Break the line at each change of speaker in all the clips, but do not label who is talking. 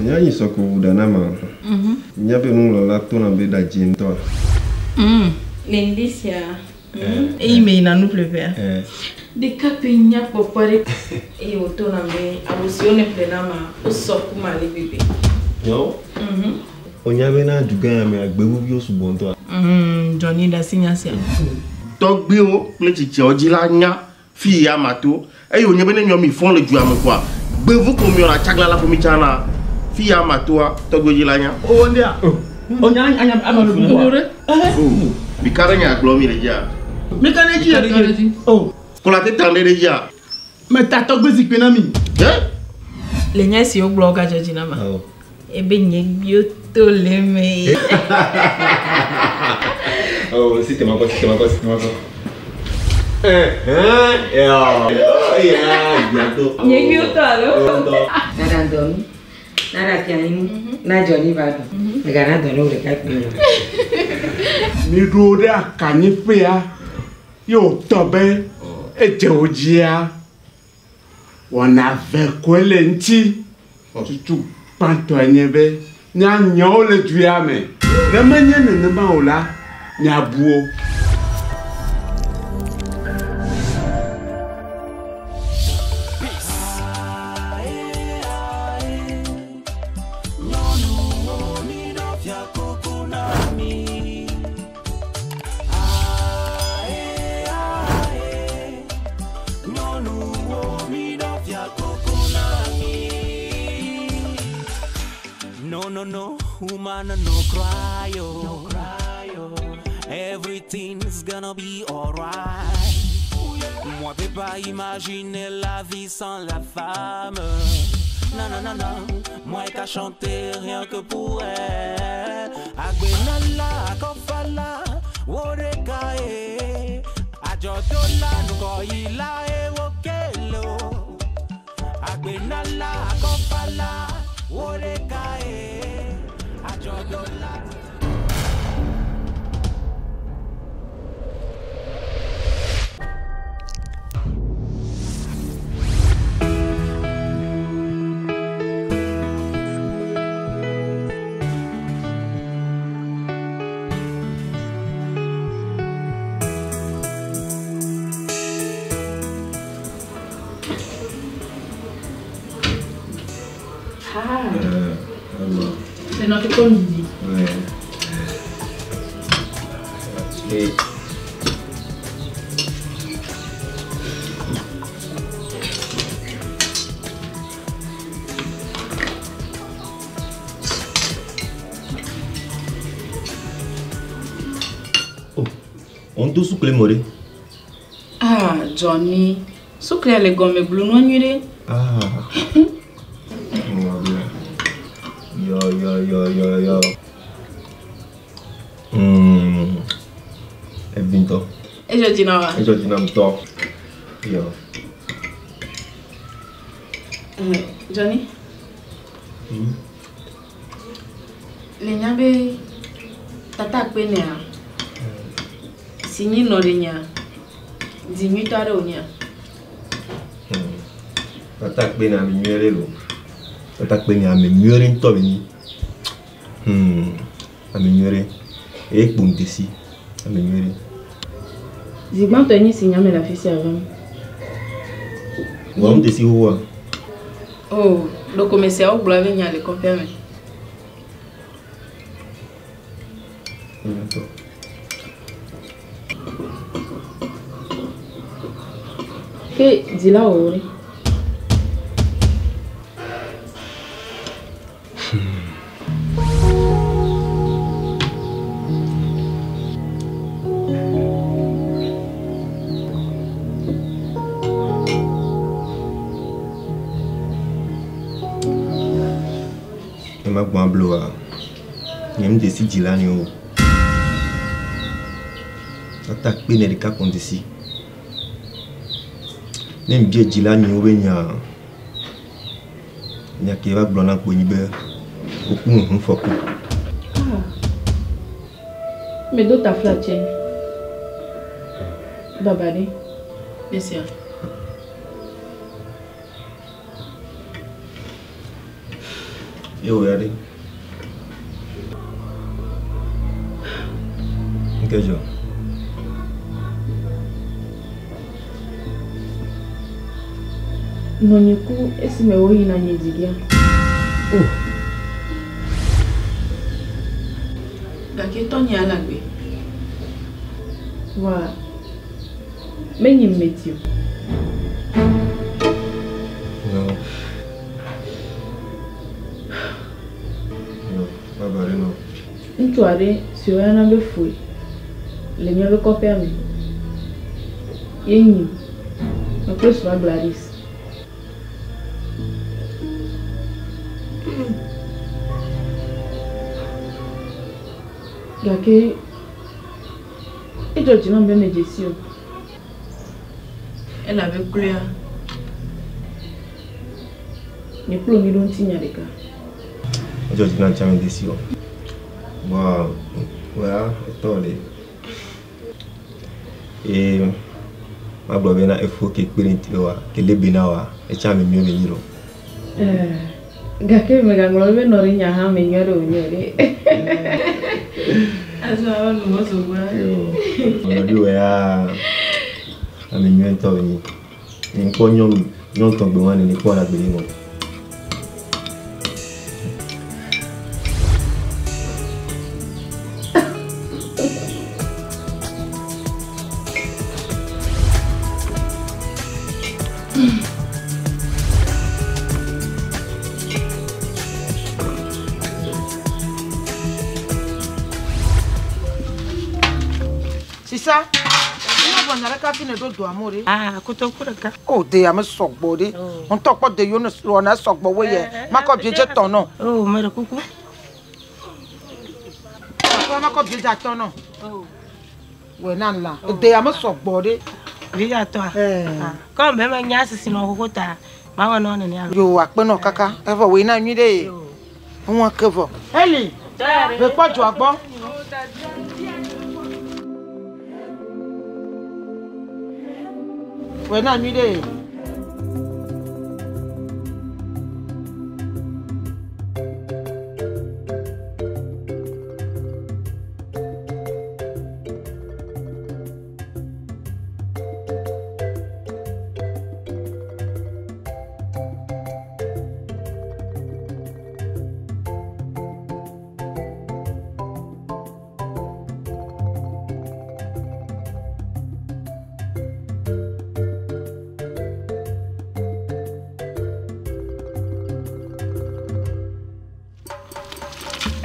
Onya nyi sɔ ko ʋu ɖa na ma. Nya be nuŋlɔla tona be ɖa dzi ŋutɔa.
Le ŋdi sia, eyi me yina nuƒleƒea. Ɖekakpui nyakpɔkpɔ aɖe eye wòtona be awu siwo nèƒle nam ma, wosɔ kum ale gbegbe.
Nyawo? Onya bena dugã ya mea, gbevuviwo sugbɔ ŋutɔa?
Johnny ɖe asi nya sia.
Tɔgbuiwo kple tsitsiawo dzi la nya fi ya mato eye wònye be ne miɔ mi fɔ̃ le dua me koa, gbevu ko miɔna tsaglãla ko mi tsana. Fi ya matoa, tɔgbuiwo dzi la nya.
O ndea. O nya anya ame le bubu ɖe.
O, mi ka ɖe nya gblɔm mi le dzia?
Mi ka ɖe dzi. O.
Kplɔ ate ta ɖe ɖe dzia?
Meta tɔgbe zikpui na mi.
Ye?
Le nya si wogblɔ gadzɔ dzi na ma. Ebe nye gbiwo to le eme.
Oh, si te makɔ, si te makɔ, si te makɔ. Eh, eh, ya. Ya, bientôt.
Nye gbiwo to alo?
Nana dɔnu, nana fianyi, na Johnny va ɖu. Megana dɔ ne wo ɖeka kpui o.
Mi ɖo ɖe akanyiƒea ye wòtɔ be edze wo dzia wɔna ve koe le ŋuti. Tutu gbãtɔe nye be míanyawo le du ya me. Ne menye nenema o la, míabu wo.
No, no, no, woman, no cry, oh. No cry, oh. Everything's gonna be alright. Moi, peux pas imaginer la vie sans la femme. Non, non, non, non, moi qu'à chanter rien que pour elle. Agbenala, akofala, worekae. Ajodola, nukoila, ewokelo. Agbenala, akofala, worekae. Ajodola.
Ah. C'est notre comme dit.
Ouais. Et Oh, on do sukle more.
Ah, Johnny. Sukle le gɔme blu nua nyui ɖe.
Ah. Oh, bien. Yo, yo, yo, yo, yo. Evi ŋutɔ.
Edzɔ dzi na wa.
Edzɔ dzi nam ŋutɔ. Yo.
Johnny. Le nya be tata kpe nea si nyi nɔ ɖe nya di nyuitɔ aɖe wònyea.
Tata kpe ne ame nyui ɖe lo. Tata kpe ne ame nyui ɖe ŋutɔ be nyi. Ame nyui ɖe. Eye kpo ŋdesi. Ame nyui ɖe.
Zi gbãtɔ nye si nya me le afi sia vam.
Wɔ ŋdesi xoxoa?
Oh, ɖeko me siawo gblɔ be nya le kɔƒea me.
Ŋutɔ.
Ke dzila wò ɖe.
Ne megbɔ abloa, nye ŋdesi dzila ni o. Tata kpe ne ɖeka ko ŋdesi. Ne mbia dzila nyiwo be nya, nya ke va gblɔ na kpo nyi be woku ŋu fɔku.
Ah. Medo taflatse. Baba ɖe. Esia.
Ye wò ya ɖe? Nke dzɔ?
Nɔnye ku esime woyina nye dzigea.
Oh.
Gake tɔnye ya le agbe. Vɔa menye meti o.
No. No, baba ɖe nɔ.
Ŋutsu aɖe si woyɔna be Foe le míaƒe kɔƒea me ye nyim. Mekple srɔ̃a Gladys. Gake edzɔ dzi nam be medze si o. Elabe kloea, nye kple wò míeɖo ŋutinya ɖeka.
Edzɔ dzi nam tsã mede si o. Vɔa wòa etɔ le. Eye magblɔ bena efo ke kpe ɖe ŋuti wa ke lé be na wa etsã ame nyuie be nyi lo.
Gake megaŋlɔ be nɔ ɖe nya hã ame nyui aɖe wònye o ɖe. Azɔ awɔ nu mɔzɔgbɔa.
Nɔɖi wɔ ya ame nyuie ŋutɔ wònye. Nye ŋkpɔ nyɔnu nyɔnu tɔgbe wa nene kpɔ le agbe nye me.
Sisa, ina bɔ nya ɖeka fi ne ɖo doa mo ɖe.
Ah, kotoku ɖeka.
O de ame sɔgbɔ ɖe. Ŋutɔ kpɔ de yiwo ne wɔna sɔgbɔ wo yɛ. Makɔ biedze tɔ nɔ.
O, me ɖe kuku.
Akɔ makɔ biedze atɔ nɔ. Wɔ na la. De ame sɔgbɔ ɖe.
Biedze atɔa? Kɔ me me nya sisi nɔ xoxo ta. Mawɔ nɔ nene alo.
Yo akpe nɔ kaka. Evɔ wòye na nyui ɖe. Ŋua ke vɔ. Eli. Ve kpɔ dzoa gbɔ. Wòye na nyui ɖe.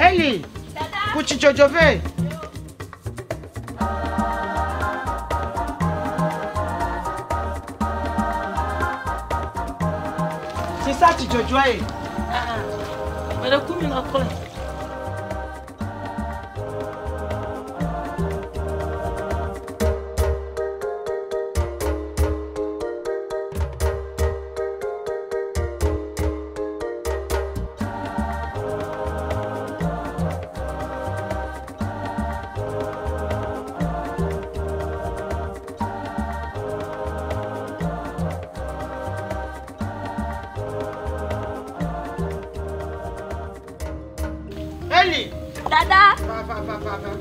Eli, kutsi dzodzo vɛ. Sisa tsi dzodzoa ye.
Me ɖe ku mi nɔ klɔe.
Eli.
Dada.
Va, va, va, va, va.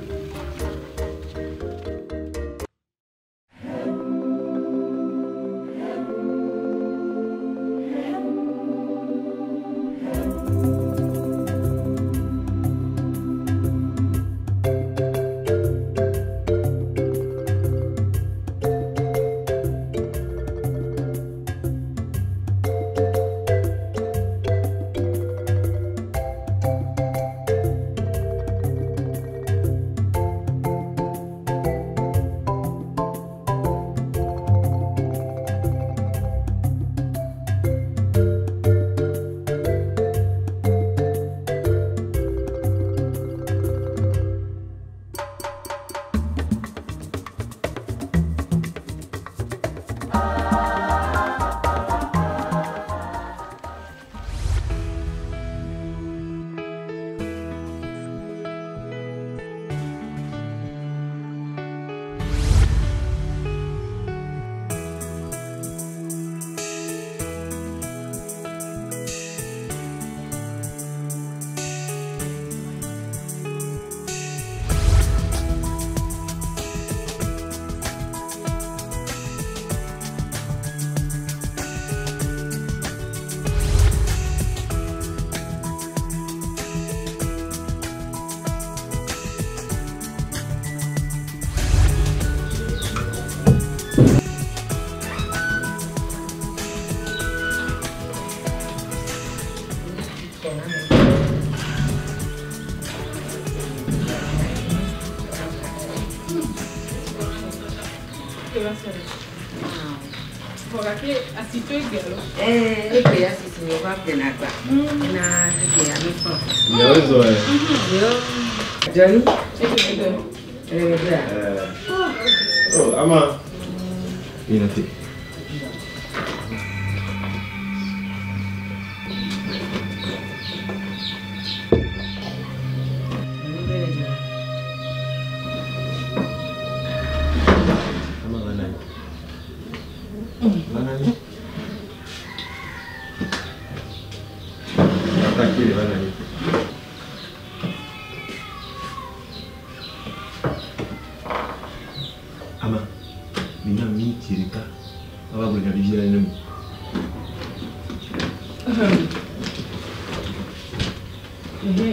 Vɔ gake asitɔ egbea lo.
Ee, egbe asisi mi va ƒle na gba. Na egbea mi fɔ.
Miawo zɔ ɛ.
Yo. Johnny.
Egbe.
Egbea.
Oh, ama. Mina te. Ama va nani. Va nani. Atakele va nani. Ama, mina miniti ɖeka. Ava gblɔ nya vivi aɖe ne mi.
Ehe,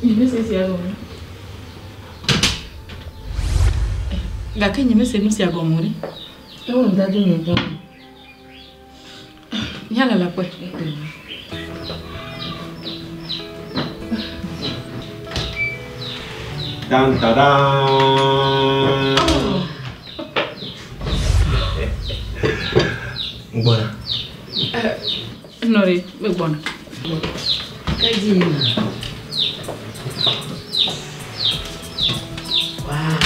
nye mese sia gɔme. Gake nye mese nu sia gɔme o ɖe.
Ewo ŋdadu nye ŋutɔ.
Míalala kpɔe.
Dan ta dan. Ngbɔna.
Nɔ ɖe, megbɔna.
Kedzi yina. Wow.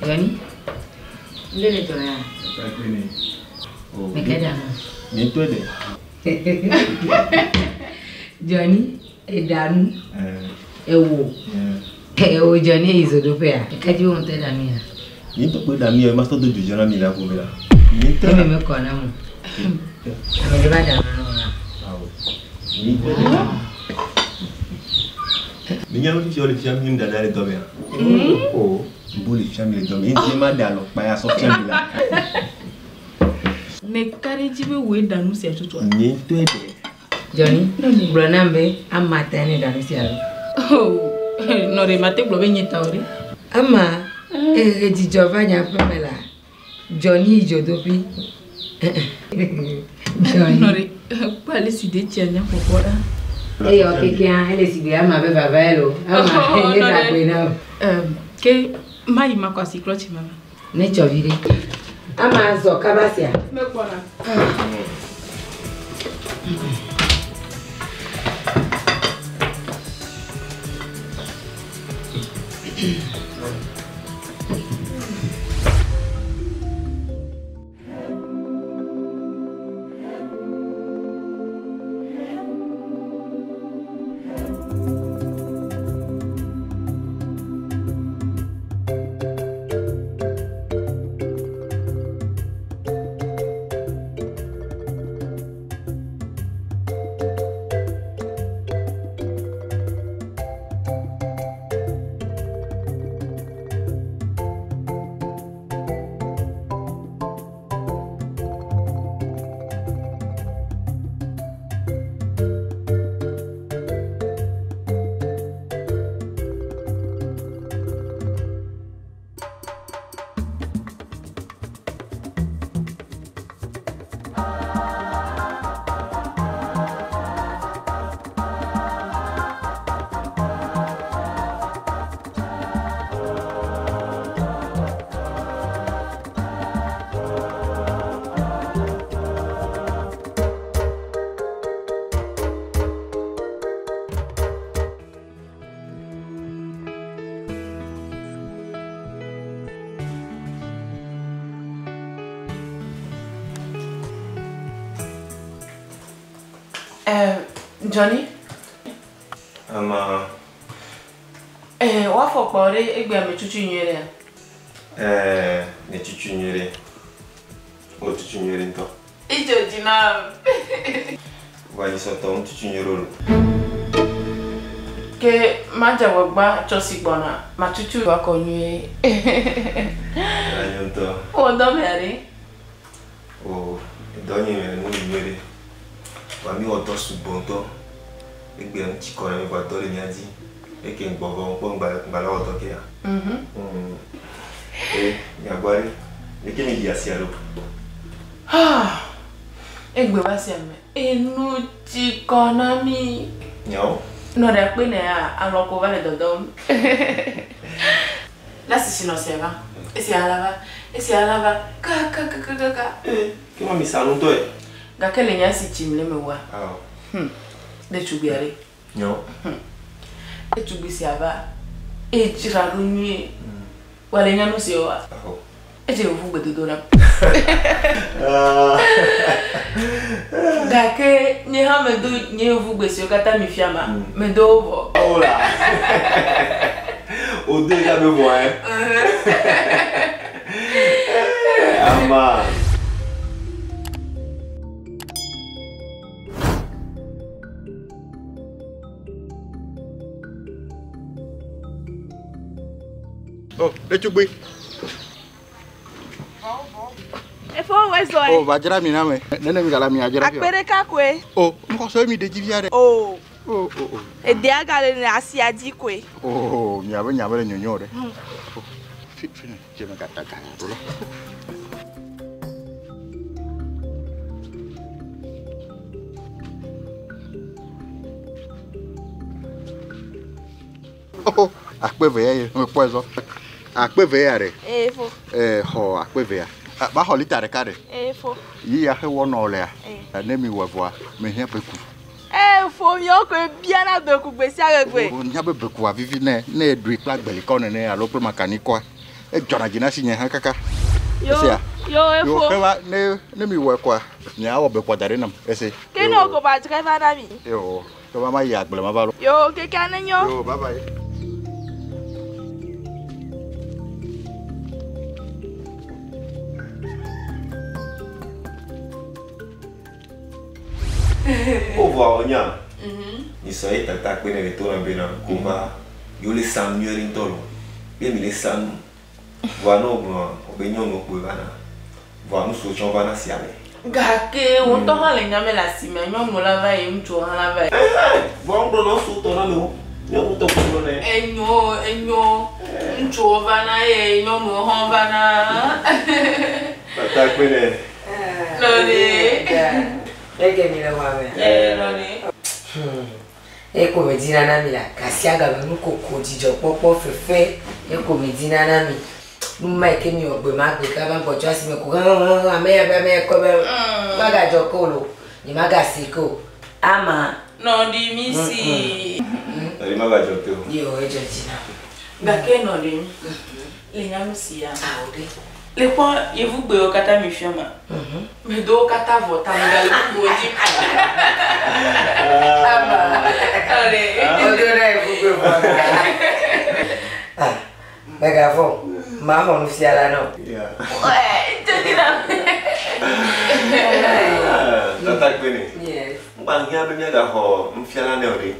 Johnny, ndé le dzɔ ya?
Oh,
Meke ɖa nu.
Nye ŋutɔe ɖe.
Johnny, eɖa nu. Ewo.
Eh.
Ewo Johnny eyi zodoƒea. Eke dzi wo ŋutɔ ɖa nu ya.
Nye ŋutɔ kpoe ɖa nu ya, masɔ do dzodzɔ na mi le aƒeme la. Nye ŋutɔ.
Eme mekɔ na mo. Ame ɖe va ɖa nu na wo la.
Awo. Nye ŋutɔe ɖe. Minya nu fifi wo le fia mi nuɖaɖa le dɔmea? Oh, bo le fia mi le dɔme. Ŋuti ma ɖe alɔkpa ya sɔ fia mi la.
Ne ka ɖe edzi be wòe ɖa nu sia tutua?
Nye ŋutɔe ɖe.
Johnny, gblɔ nam be ama ta ne ɖa nu sia lo.
Oh, nɔ ɖe mate gblɔ be nye ta o ɖe.
Ama, ehe dzidzɔ va nye aƒeme la. Johnny yi dzodoƒui. Johnny.
Nɔ ɖe, kpɔ ale si detsia nya kpɔkpɔ ɖa.
Eye wɔ kekea, ele si be ama be vava ye lo. Ama,
Oh,
ne
nɔ
ɖa
ɖe.
gbe na o.
Ke mayi makɔ asi klɔ tsi mama.
Ne tsɔ vi ɖe. Ama zɔ kaba sia.
Megbɔna. Johnny,
Ama.
woafɔkpawo ɖe egbea me tutu nyuie ɖea?
Ne tutu nyuie ɖe. O tutu nyuie ɖe ŋutɔ.
Idzo dzi nam.
Vɔ anyisɔtɔ ŋu tutu nyuie ɖe o.
Ke madze agbagba tsɔ si gbɔna, matutu akɔ nyuie.
Anyo ŋutɔ.
Wɔ dɔ mea ɖe?
O, dɔ nye me nu nyuie ɖe. Vɔa mi wɔ dɔ sugbɔ ŋutɔ. Egbea nu tsi kɔ na mi vɔa dɔ le mía dzi. Eke ŋgbɔ vɔ ŋkpɔ ŋgba ŋgba la wɔ dɔ kea. E mia gbɔ ɖe. Leke mi ɖi asia ɖo?
Egbe va sia me. Enu tsi kɔ na mi.
Nyawo?
Nɔ ɖe akpe ne ya alɔ ko va le dɔdɔm. La sisi nɔ sia va. Esia la va. Esia la va. Ka ka ka ka ka.
Ke ma mi sa nu ŋutɔ ye.
Gake le nya si tsim le me wa.
Awɔ.
Ɖetugbui aɖe.
Nyawo?
Ɖetugbui sia va. Edzra ɖo nyuie. Wòle nya nu si wa.
Awɔ.
Edze yevu gbedodo nam. Gake nye hã medo nye yevu gbe siwo katã mi fia ma, medo wo vɔ.
Ola. O do ya be vɔ ɛ. Ama.
Oh, ɖetugbui.
Efo wɔ zɔ
Oh, va dzra mi na me. Nene mi gala mia dzra
Akpe ɖeka koe.
Oh, ŋkɔsɔ mi ɖe dzi via ɖe.
O.
Oh, oh, oh.
Edea gale le asia dzi koe.
Oh, miabe nya be le nyonyo ɖe. Oh, fi fi ne dze me gata ga ɖo la. Oh, akpe ve ya ye mekpɔe zɔ. Akpe ve ya ɖe.
Ee fo.
Eh, xɔ akpe ve ya. Ah, Ba xɔ lita ɖeka ɖe.
Ee fo.
Yi ya xe wɔ nɔ lea. Ne mi wɔ vɔa, me hiã beku.
Ee fo miawo koe biana beku gbe sia gbe.
O nya be bekua vivi ne ne eɖui kple agbelikɔ nene alo kple makanikɔa. Edzɔna dzi na si nye hã kaka.
Yo.
Esia.
Yo
Yo
efo.
xe va ne ne mi wɔ kɔa, miawɔ bekua da ɖe nam. Ese.
Ke ne wò ko ba dzra va na mi.
Yo, ke va ma yi agble ma va lo.
Yo keke ne nyo.
Yo, bye bye.
O vɔa wonya. Mi sɔ ye tata kpe ne le to na bena ko va yewo le sa nu nyuie ɖe ŋutɔ lo. Ye mi le sa nu. Vɔa ne wogblɔ wobe nyɔnuwo kpoe vana. Vɔa ŋutsuwo tsã wovana sia me.
Gake wo ŋutɔ hã le nya me le asime, nyɔnuwo la va yi, ŋutsuwo hã la va yi.
Vɔa ŋgblɔ na ŋutsuwo tɔ na amewo. Nyɔnuwo tɔ kpo gblɔ nɛ.
Enyo, enyo. Ŋutsuwo vana eye nyɔnuwo hã vana.
Tata kpe ne.
Nɔɖe.
Leke mi le xɔa me?
Ee, nɔɖe.
Eko me dzina na mi la, gasiagame nukoko, dzidzɔkpɔkpɔ, fefe, eko me dzina na mi. Nu ma yi ke mi wɔ gbe ma gbe kaba gbɔ tso asime ko hãhãhã ame ya be ame ya kɔ be magadzɔ ke o lo, nye magasi ke o. Ama.
Nɔɖi mi si.
Nɔɖi magadzɔ ke o.
Yo, edzɔ dzi na.
Gake nɔɖi le nyanu sia.
Awo ɖe.
Le kpɔ yevugbewo katã mi fia ma. Medo wo katã vɔ ta megale bubuwo dzi.
Ama.
Nɔɖi.
Odo na yevugbe vɔ. Ah, megavɔ. Maxɔ nufiala na o.
Wɛ, edzɔ dzi na.
Tata kpe ne.
Yes.
Ŋgba hiã be míagaxɔ nufiala nɛ o ɖe.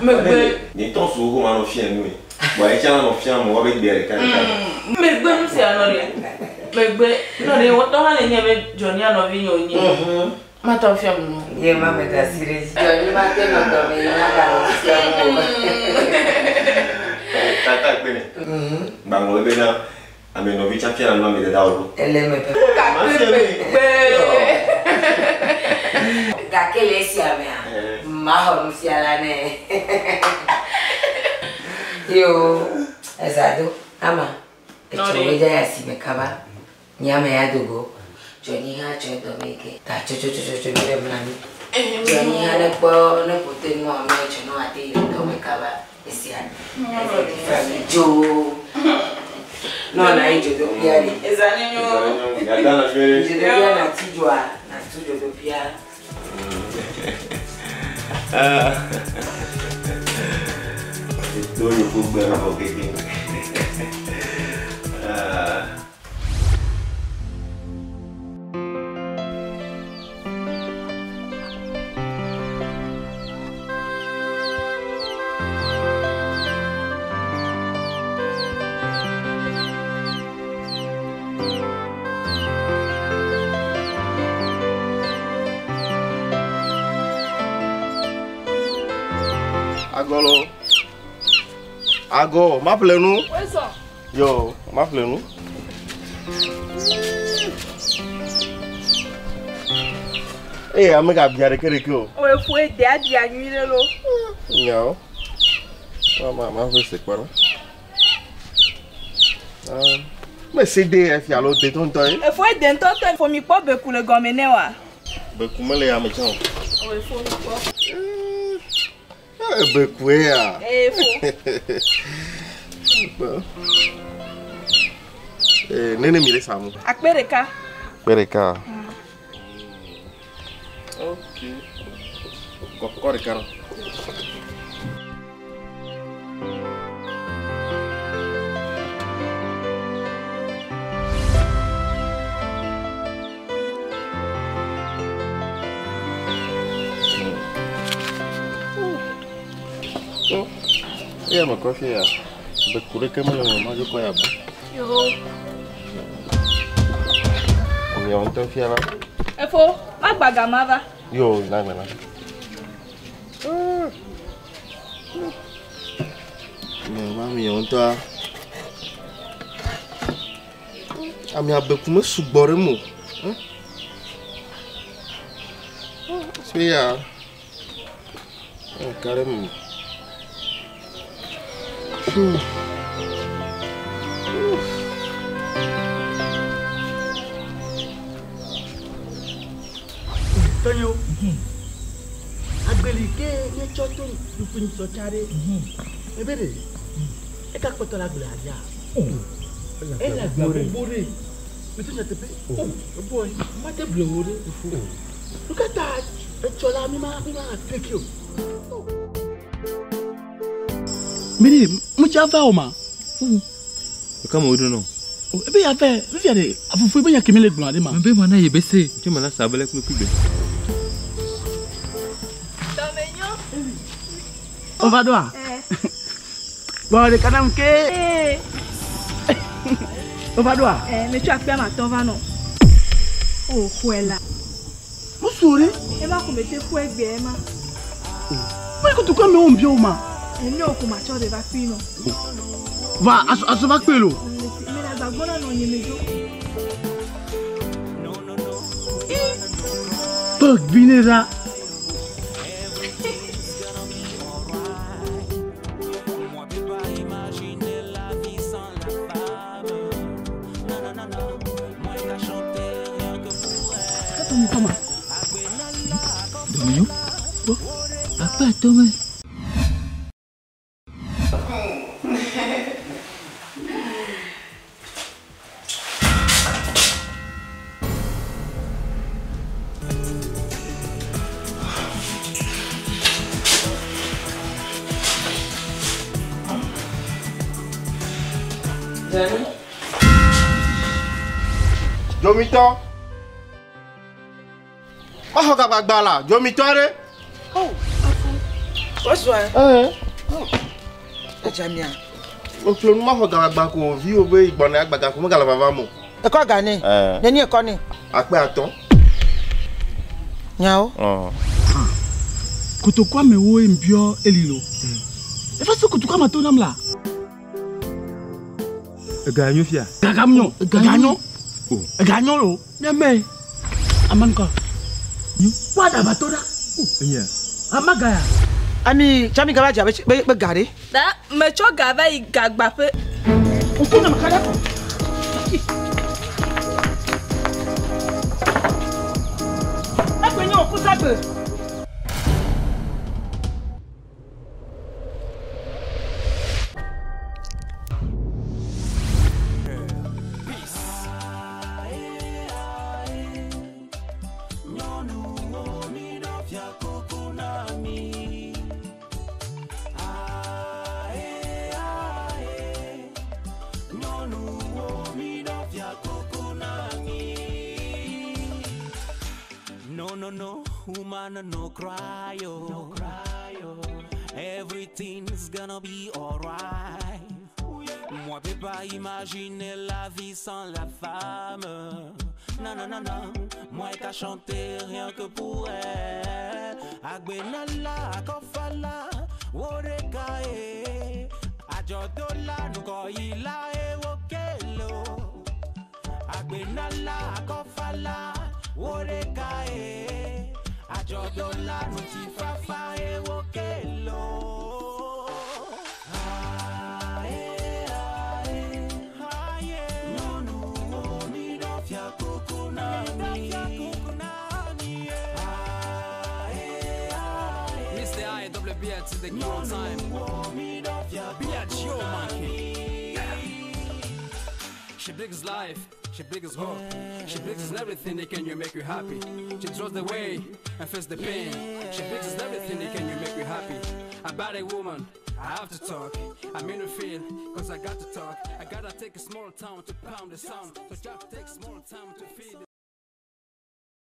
Megbe.
Nye tɔ su ko ma nɔ fia nu ye. Bɔn etsa la nɔ fia mo woabe gbea ɖeka ɖeka.
Megbe nu sia nɔɖi. Megbe nɔɖi wotɔ hã le nye be Johnny nɔvi nye wònye. Matɔ fia mu.
Ye ma me da asi ɖe dzi. Johnny ma te nɔ dɔme yi ma ganɔ fia mu o.
Tata kpe ne. Gbaŋlɔ bena ame nɔvi tsa fia nu ame dada wo ɖo.
Ele me pɛpɛ.
Gake megbe.
Gake le esia mea, maxɔ nufiala nɛ. Yo, eza do. Ama, etsɔ wo dza yi asime kaba. Nye ame ya do go. Johnny hã tsɔ dɔme yi ke. Ta tso tso tso tso mi ɖe mla mi. Johnny hã ne kpɔ ne ƒote nua me tsɔ ne wòate yi ɖe dɔme kaba. Esia. Dzo. Nɔ na yi dzodoƒea ɖe.
Eza ne nyo.
Gada na nyuie.
Dzodoƒea natu dzoa, natu dzodoƒea.
Ah. Eto yevu gbe la vɔ keke. Ah.
Agolo. Ago, ma ƒle nu. Yo, ma ƒle nu. Eye ame ga bia ɖeke ɖeke o.
O efo ede abia nyui ɖe lo.
Nyawo. Ma ma ƒe se kpɔ ɖa. Ah, me se de efi alo de ŋutɔ ye.
Efo ede ŋutɔŋutɔ fo mi kpɔ beku le gɔme ne wa.
Beku mele ya me tsã o.
O efo mi kpɔ.
Beku ya.
Efo.
Nene mi le sa mu.
Akpe ɖeka.
Akpe ɖeka. Ok. Kɔkɔ ɖeka nɔ. Eya me kɔ fia ya. Beku ɖeke mele me madzo kɔ ya bu.
Yo.
Amiawo ŋutɔ fia la.
Efo, magba gama va.
Yo, na gbe na. Miawo amiawo ŋutɔa. Amia beku me sugbɔ ɖe mo. Fia. Ka ɖe me.
Tonyo. Agbeli ke nye tsɔ to nuƒuni sɔ tsa ɖe. Ebe ɖe. Eka kpɔtɔ le agble adia. Ele agble gbogbo ɖe. Meto nyateƒe. O, eboy, mate ble wo ɖe. Nu ka ta etsɔ la mi ma treki o. Mene, mo dza va o ma.
Kama o do no.
Ebe ya fɛ, fifia de, afufu ebe nya kemi le gblɔ de ma.
Mbe mana ye bese.
Tu mana sabele kple kugbe.
Tɔmenyo.
O va doa? Bon, le kanam ke. O va doa?
Me tu akpe ma tɔ va no. O xɔe la.
Mo sori.
Ema ko me te xɔe gbe ema.
Mo kutu ko me o bi o ma.
Ene o ko ma tsɔ de va kpi no.
Va aso va kpe lo.
Me la gbagbɔ na nɔ nye me dzo.
Tɔ gbine la.
Domino? Papa, tome.
Johnny?
Dzomitɔ. Maxɔ gagbagba la, dzomitɔ ɖe.
Oh, Wosɔe.
Ɛɛ.
Edzamia.
Meƒle nu maxɔ gagbagba ko viwo be gbɔna agbaga ko megale vavam o.
Ekɔ ga nɛ.
Ɛɛ.
Neni ekɔ nɛ.
Akpe atɔ̃.
Nyawo.
Ɔ.
Kotoku amewo ye biɔ eli lo. Efa se kotoku ame to nam la.
Ega nyo fia.
Gaga nyo. Ega nyo. Ega nyo lo. Miame. Amankɔ. Wa daba to ɖa.
Enya.
Amaga ya. Ami tsami gava dza be be ga ɖe.
Da metsɔ ga va yi gagbaƒe.
Ŋku nɔ ka ɖe. Egbe nye òkú sagbe.
No, no, no, woman, no cry, oh. No cry, oh. Everything's gonna be alright. Moi, peux pas imaginer la vie sans la femme. Non, non, non, non, moi qu'à chanter rien que pour elle. Agbenala, akofala, Wo ɖeka ye. Adzɔdola nukɔyila ewo kele o. Agbenala akɔfala wo ɖeka ye. Adzɔdola ŋutifafa ewo kele o. Ae, ae, ae. Nyɔnuwo mi ɖo fiakuku na mi. Ae, ae.
Mr. I W B to the king on time. Be a Geo monkey. She brings life, she brings hope, she brings everything that can you make you happy. She draws the way and face the pain. She brings everything that can you make you happy. About a woman, I have to talk. I'm in the field, cause I got to talk. I gotta take a small town to pound the sound. So just take small time to feel.